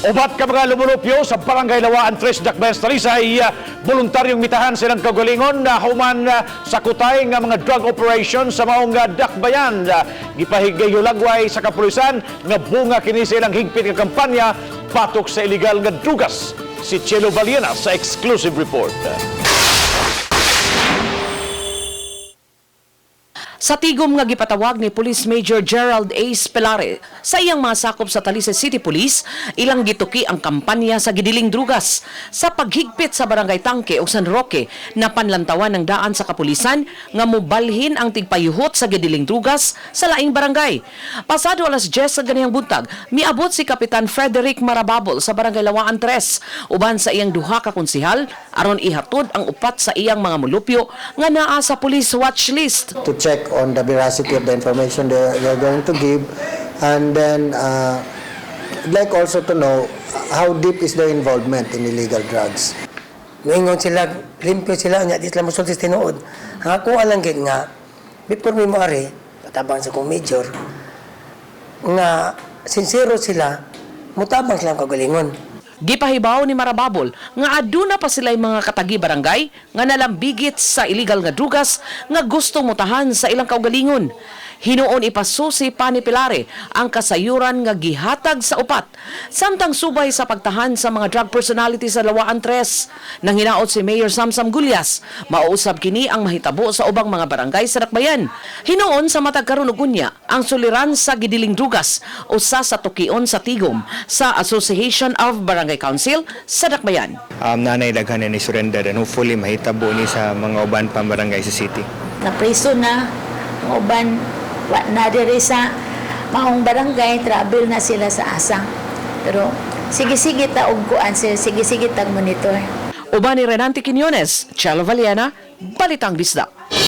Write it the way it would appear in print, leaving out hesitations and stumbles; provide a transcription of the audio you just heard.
Upat ka mga lumulupyo sa Barangay Lawaan 3, Dakbayan sa Talisay, voluntaryong mitahan silang kagalingon na human sa kutay nga mga drug operation sa maong dakbayan. Gipahigayulagway sa kapulisan nga bunga kini sa ilang higpit nga kampanya batok sa illegal nga drugas. Si Chelo Valiena sa exclusive report. Sa tigom nga gipatawag ni Police Major Gerald A. Spelare sa iyang mga sakop sa Talisay City Police, ilang gituki ang kampanya sa gidiling drugas sa paghigpit sa Barangay Tangke ug San Roque na panlantawan ng daan sa kapulisan nga mobalhin ang tigpayuhot sa gidiling drugas sa laing barangay. Pasado alas 10 sa ganihang buntag, miabot si Kapitan Frederick Marababol sa Barangay Lawaan 3 uban sa iyang duha ka konsihal aron ihatod ang upat sa iyang mga mulupyo nga naa sa police watch list. To check on the veracity of the information they're going to give, and then I'd like also to know how deep is their involvement in illegal drugs. Moingon sila, limpyo sila, nya di sila mosulti sa tinuod. Ang ako lang gid nga, before mi mo ari, patabang sa kong major, nga sincero sila, mutabang silang kagalingon. Gipahibaw ni Marababol nga aduna pa sila'y mga katagi barangay nga nalambigit sa illegal nga drugas nga gusto mutahan sa ilang kaugalingon. Hinuon ipasusi pa ni Pilare ang kasayuran nga gihatag sa upat samtang subay sa pagtahan sa mga drug personality sa Lawaan 3. Nang hinaot si Mayor Samsam Gullas, mauusab kini ang mahitabo sa ubang mga barangay sa Dakbayan. Hinuon sa matag karon ug unya ang suliran sa gidiling drugas usa sa tukion sa tigom sa Association of Barangay Council sa Dakbayan. Nanay daghan na ni surrender and hopefully mahitabo ni sa mga uban pang barangay sa city. Napriso na ang uban, wa na diri sa maong barangay, travel na sila sa asa, pero sige-sige ta og kuan sir, sige-sige tag monitor. Uban ni Renante Quiñones, Chelo Valiena, Balitang Bisdak.